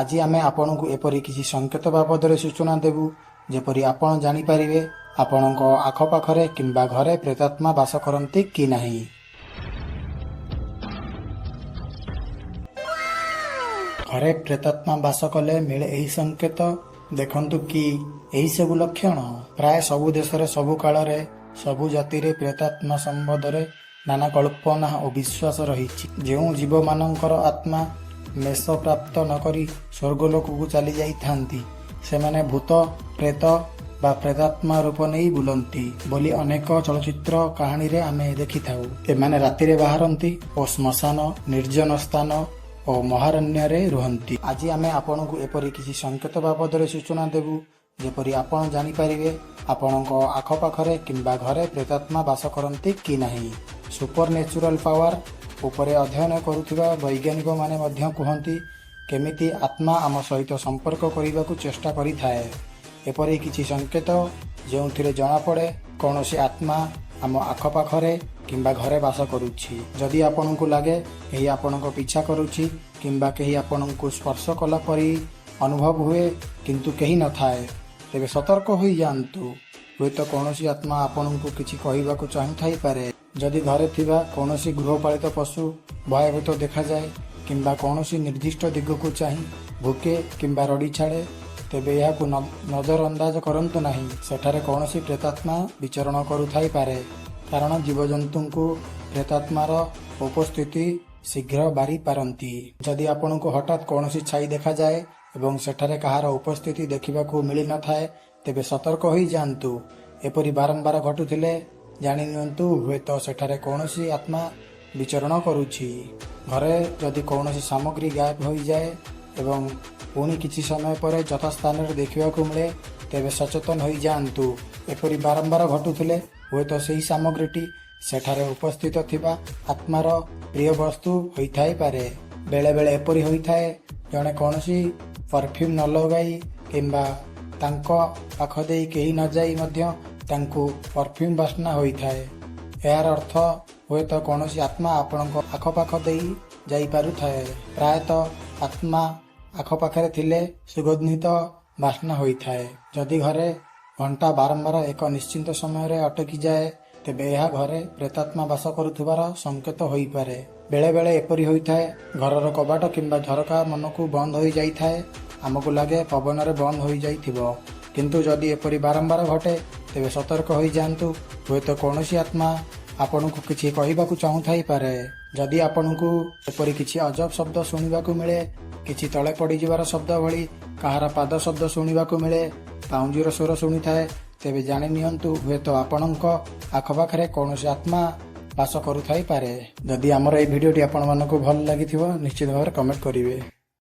ଆଜି ଆମେ ଆପଣଙ୍କୁ ଏପରି କିଛି ସଂକେତ ବାବଦରେ ସୂଚନା ଦେବୁ, ଯେପରି ଆପଣ ଜାଣିପାରିବେ ଆପଣଙ୍କ ଆଖପାଖରେ କିମ୍ବା ଘରେ ପ୍ରେତାତ୍ମା ବାସ କରନ୍ତି କି ନାହିଁ। ଘରେ ପ୍ରେତାତ୍ମା ବାସ କଲେ ମିଳେ ଏହି ସଂକେତ। ଦେଖନ୍ତୁ କି ଏହି ସବୁ ଲକ୍ଷଣ। ପ୍ରାୟ ସବୁ ଦେଶରେ, ସବୁ କାଳରେ, ସବୁ ଜାତିରେ ପ୍ରେତାତ୍ମା ସମ୍ବନ୍ଧରେ ନାନା କଳ୍ପନା ଓ ବିଶ୍ୱାସ ରହିଛି। ଯେଉଁ ଜୀବମାନଙ୍କର ଆତ୍ମା ମୋକ୍ଷ ପ୍ରାପ୍ତ ନ କରି ସ୍ୱର୍ଗଲୋକକୁ ଚାଲି ଯାଇଥାନ୍ତି, ସେମାନେ ଭୂତ, ପ୍ରେତ ବା ପ୍ରେତାତ୍ମା ରୂପ ନେଇ ବୁଲନ୍ତି ବୋଲି ଅନେକ ଚଳଚ୍ଚିତ୍ର କାହାଣୀରେ ଆମେ ଦେଖିଥାଉ। ଏମାନେ ରାତିରେ ବାହାରନ୍ତି ଓ ଶ୍ମଶାନ, ନିର୍ଜନ ସ୍ଥାନ ଓ ମହାରଣ୍ୟରେ ରୁହନ୍ତି। ଆଜି ଆମେ ଆପଣଙ୍କୁ ଏପରି କିଛି ସଂକେତ ବାବଦରେ ସୂଚନା ଦେବୁ, ଯେପରି ଆପଣ ଜାଣିପାରିବେ ଆପଣଙ୍କ ଆଖପାଖରେ କିମ୍ବା ଘରେ ପ୍ରେତାତ୍ମା ବାସ କରନ୍ତି କି ନାହିଁ। ସୁପର ନ୍ୟାଚୁରାଲ ପାୱାର ଉପରେ ଅଧ୍ୟୟନ କରୁଥିବା ବୈଜ୍ଞାନିକମାନେ ମଧ୍ୟ କୁହନ୍ତି, କେମିତି ଆତ୍ମା ଆମ ସହିତ ସମ୍ପର୍କ କରିବାକୁ ଚେଷ୍ଟା କରିଥାଏ। ଏପରି କିଛି ସଂକେତ ଯେଉଁଥିରେ ଜଣାପଡ଼େ କୌଣସି ଆତ୍ମା ଆମ ଆଖପାଖରେ କିମ୍ବା ଘରେ ବାସ କରୁଛି। ଯଦି ଆପଣଙ୍କୁ ଲାଗେ କେହି ଆପଣଙ୍କ ପିଛା କରୁଛି କିମ୍ବା କେହି ଆପଣଙ୍କୁ ସ୍ପର୍ଶ କଲା ପରି ଅନୁଭବ ହୁଏ, କିନ୍ତୁ କେହି ନଥାଏ, ତେବେ ସତର୍କ ହୋଇଯାଆନ୍ତୁ। ହୁଏତ କୌଣସି ଆତ୍ମା ଆପଣଙ୍କୁ କିଛି କହିବାକୁ ଚାହୁଁଥାଇପାରେ। ଯଦି ଘରେ ଥିବା କୌଣସି ଗୃହପାଳିତ ପଶୁ ଭୟଭୀତ ଦେଖାଯାଏ କିମ୍ବା କୌଣସି ନିର୍ଦ୍ଦିଷ୍ଟ ଦିଗକୁ ଚାହିଁ ଭୁକେ କିମ୍ବା ରଡ଼ି ଛାଡ଼େ, ତେବେ ଏହାକୁ ନଜରଅନ୍ଦାଜ କରନ୍ତୁ ନାହିଁ। ସେଠାରେ କୌଣସି ପ୍ରେତାତ୍ମା ବିଚରଣ କରୁଥାଇପାରେ, କାରଣ ଜୀବଜନ୍ତୁଙ୍କୁ ପ୍ରେତାତ୍ମାର ଉପସ୍ଥିତି ଶୀଘ୍ର ବାରି ପାରନ୍ତି। ଯଦି ଆପଣଙ୍କୁ ହଠାତ୍ କୌଣସି ଛାଇ ଦେଖାଯାଏ ଏବଂ ସେଠାରେ କାହାର ଉପସ୍ଥିତି ଦେଖିବାକୁ ମିଳିନଥାଏ, ତେବେ ସତର୍କ ହୋଇଯାଆନ୍ତୁ। ଏପରି ବାରମ୍ବାର ଘଟୁଥିଲେ ଜାଣି ନିଅନ୍ତୁ ହୁଏତ ସେଠାରେ କୌଣସି ଆତ୍ମା ବିଚରଣ କରୁଛି। ଘରେ ଯଦି କୌଣସି ସାମଗ୍ରୀ ଗାୟବ ହୋଇଯାଏ ଏବଂ ପୁଣି କିଛି ସମୟ ପରେ ଯଥାସ୍ଥାନରେ ଦେଖିବାକୁ ମିଳେ, ତେବେ ସଚେତନ ହୋଇଯାଆନ୍ତୁ। ଏପରି ବାରମ୍ବାର ଘଟୁଥିଲେ ହୁଏତ ସେହି ସାମଗ୍ରୀଟି ସେଠାରେ ଉପସ୍ଥିତ ଥିବା ଆତ୍ମାର ପ୍ରିୟ ବସ୍ତୁ ହୋଇଥାଇପାରେ। ବେଳେବେଳେ ଏପରି ହୋଇଥାଏ, ଜଣେ କୌଣସି ପରଫ୍ୟୁମ୍ ନ ଲଗାଇ କିମ୍ବା ତାଙ୍କ ପାଖ ଦେଇ କେହି ନ ଯାଇ ମଧ୍ୟ ତାଙ୍କୁ ପରଫ୍ୟୁମ୍ ବାସ୍ନା ହୋଇଥାଏ। ଏହାର ଅର୍ଥ ହୁଏତ କୌଣସି ଆତ୍ମା ଆପଣଙ୍କ ଆଖପାଖ ଦେଇ ଯାଇପାରୁଥାଏ। ପ୍ରାୟତଃ ଆତ୍ମା ଆଖପାଖରେ ଥିଲେ ସୁଗନ୍ଧିତ ବାସ୍ନା ହୋଇଥାଏ। ଯଦି ଘରେ ଘଣ୍ଟା ବାରମ୍ବାର ଏକ ନିଶ୍ଚିତ ସମୟରେ ଅଟକିଯାଏ, ତେବେ ଏହା ଘରେ ପ୍ରେତାତ୍ମା ବାସ କରୁଥିବାର ସଂକେତ ହୋଇପାରେ। ବେଳେବେଳେ ଏପରି ହୋଇଥାଏ, ଘରର କବାଟ କିମ୍ବା ଝରକା ମନକୁ ବନ୍ଦ ହୋଇଯାଇଥାଏ। ଆମକୁ ଲାଗେ ପବନରେ ବନ୍ଦ ହୋଇଯାଇଥିବ, କିନ୍ତୁ ଯଦି ଏପରି ବାରମ୍ବାର ଘଟେ, ତେବେ ସତର୍କ ହୋଇଯାଆନ୍ତୁ। ହୁଏତ କୌଣସି ଆତ୍ମା ଆପଣଙ୍କୁ କିଛି କହିବାକୁ ଚାହୁଁଥାଇପାରେ। ଯଦି ଆପଣଙ୍କୁ ଏପରି କିଛି ଅଜବ ଶବ୍ଦ ଶୁଣିବାକୁ ମିଳେ, କିଛି ତଳେ ପଡ଼ିଯିବାର ଶବ୍ଦ ଭଳି, କାହାର ପାଦ ଶବ୍ଦ ଶୁଣିବାକୁ ମିଳେ, ପାଉଁଜିର ସ୍ୱର ଶୁଣିଥାଏ, ତେବେ ଜାଣି ନିଅନ୍ତୁ ହୁଏତ ଆପଣଙ୍କ ଆଖପାଖରେ କୌଣସି ଆତ୍ମା ବାସ କରୁଥାଇପାରେ। ଯଦି ଆମର ଏହି ଭିଡ଼ିଓଟି ଆପଣମାନଙ୍କୁ ଭଲ ଲାଗିଥିବ, ନିଶ୍ଚିତ ଭାବରେ କମେଣ୍ଟ କରିବେ।